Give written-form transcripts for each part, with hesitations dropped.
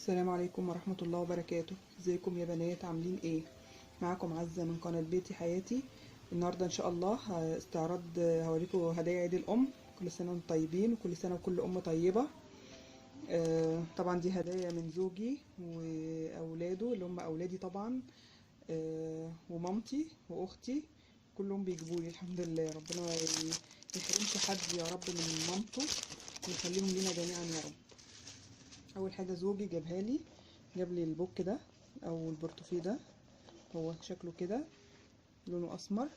السلام عليكم ورحمة الله وبركاته. ازيكم يا بنات، عاملين ايه؟ معاكم عزة من قناة بيتي حياتي. النهاردة ان شاء الله استعراض، هوريكم هدايا عيد الام. كل سنة وانتم طيبين، وكل سنة وكل ام طيبة. طبعا دي هدايا من زوجي واولاده اللي هم اولادي طبعا، ومامتي واختي، كلهم بيجيبولي الحمد لله. ربنا ما يحرمش حد يا رب من مامته، ويخليهم لينا جميعا يا رب. اول حاجة زوجي جابها لي، جاب لي البوك ده او البورتوفيه ده، هو شكله كده، لونه اسمر،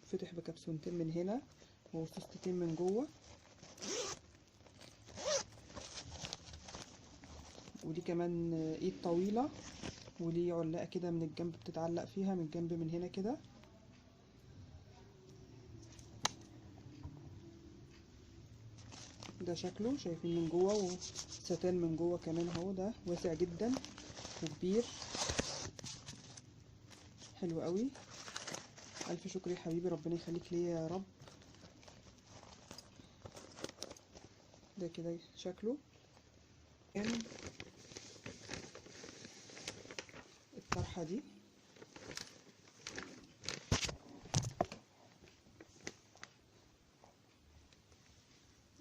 فتح بكبسونتين من هنا وسوستتين من جوه، وليه كمان ايد طويلة، وليه علاقة كده من الجنب بتتعلق فيها من الجنب من هنا كده. ده شكله، شايفين من جوه، وستان من جوه كمان اهو، ده واسع جدا وكبير، حلو قوي. الف شكر يا حبيبي، ربنا يخليك ليا يا رب. ده كده شكله. الطرحة دي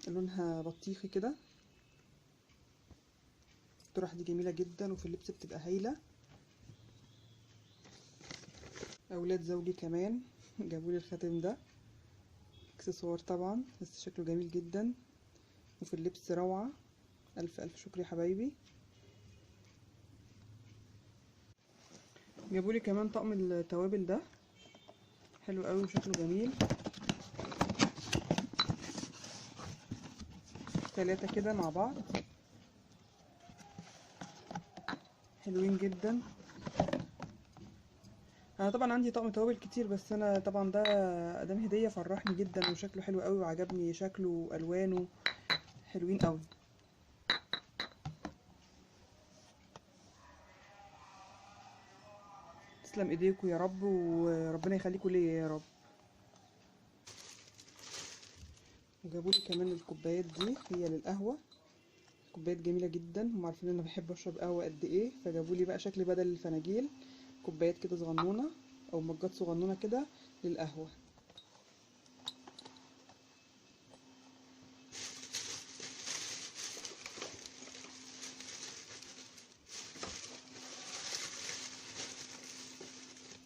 لونها بطيخي كده. الطرح دي جميلة جدا، وفي اللبس بتبقى هايلة. اولاد زوجي كمان جابولي الخاتم ده، اكسسوار طبعا، بس شكله جميل جدا وفي اللبس روعه. الف الف شكر يا حبايبي. جابولي كمان طقم التوابل ده، حلو قوي وشكله جميل. 3 كده مع بعض، حلوين جدا. انا طبعا عندي طقم توابل كتير، بس انا طبعا ده ادام هديه فرحني جدا، وشكله حلو قوي وعجبني شكله والوانه حلوين قوي. تسلم ايديكم يا رب، وربنا يخليكم ليا يا رب. وجابولي كمان الكوبايات دي، هي للقهوة، كوبايات جميلة جدا. هم عارفين ان انا بحب اشرب قهوة قد ايه، فجابولي بقى شكل بدل الفناجيل كوبايات كده صغنونه او مجات صغنونه كده للقهوة.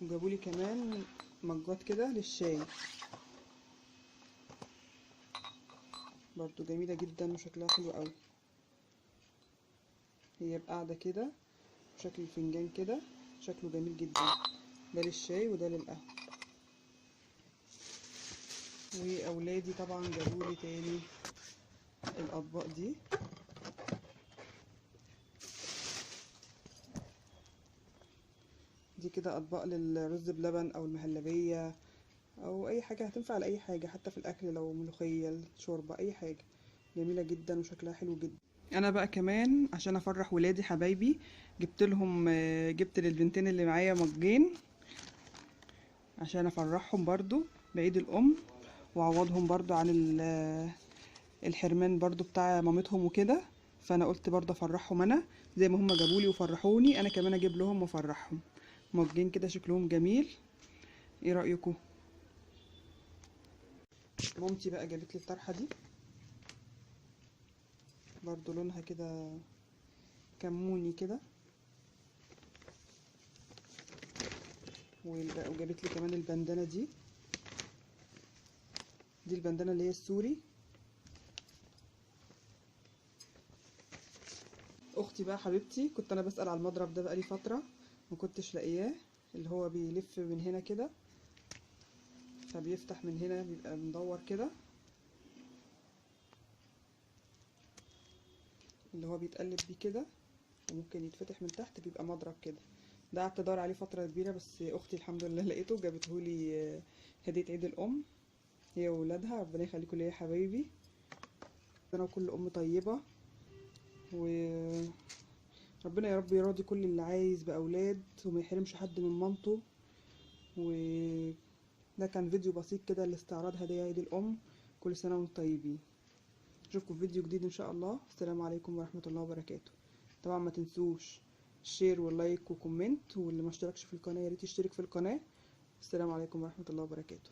وجابولي كمان مجات كده للشاي، برضو جميلة جدا وشكلها حلو قوي. هي بقاعدة كده، شكل الفنجان كده، شكله جميل جدا. ده للشاي وده للقهوة. واولادي طبعا جابولي تاني الاطباق دي، دي كده اطباق للرز بلبن او المهلبية او اي حاجة، هتنفع لاي حاجة، حتى في الاكل لو ملوخية، شوربة، اي حاجة. جميلة جدا وشكلها حلو جدا. انا بقى كمان عشان افرح ولادي حبايبي، جبت لهم، جبت للبنتين اللي معايا مجين عشان افرحهم برضو بعيد الام، واعوضهم برضو عن الحرمان برضو بتاع مامتهم وكده. فانا قلت برضو افرحهم انا زي ما هم جابولي وفرحوني، انا كمان اجيب لهم وافرحهم. مجين كده شكلهم جميل، ايه رايكم؟ مامتي بقى جابت لي الطرحة دي، برضو لونها كده كموني كده، وجابت لي كمان البندانه دي، دي البندانه اللي هي السوري. اختي بقى حبيبتي، كنت انا بسأل على المضرب ده بقالي فترة ما كنتش لاقياه، اللي هو بيلف من هنا كده، فبيفتح من هنا، بيبقى مدور كده، اللي هو بيتقلب بيه كده، وممكن يتفتح من تحت، بيبقى مضرب كده. ده قعدت ادور عليه فترة كبيرة، بس اختي الحمد لله لقيته، جابتهولي هديه عيد الام هي وولادها. ربنا يخليكم ليا يا حبايبي. انا وكل ام طيبة، وربنا يا رب يراضي كل اللي عايز باولاد، وما يحرمش حد من مامته. وده كان فيديو بسيط كده لاستعراض هدايا عيد الام. كل سنة وانتم طيبين. اشوفكم في فيديو جديد ان شاء الله. السلام عليكم ورحمة الله وبركاته. طبعا ما تنسوش share و like و comment، واللي ما اشتركش في القناة يا ريت يشترك في القناة. السلام عليكم ورحمة الله وبركاته.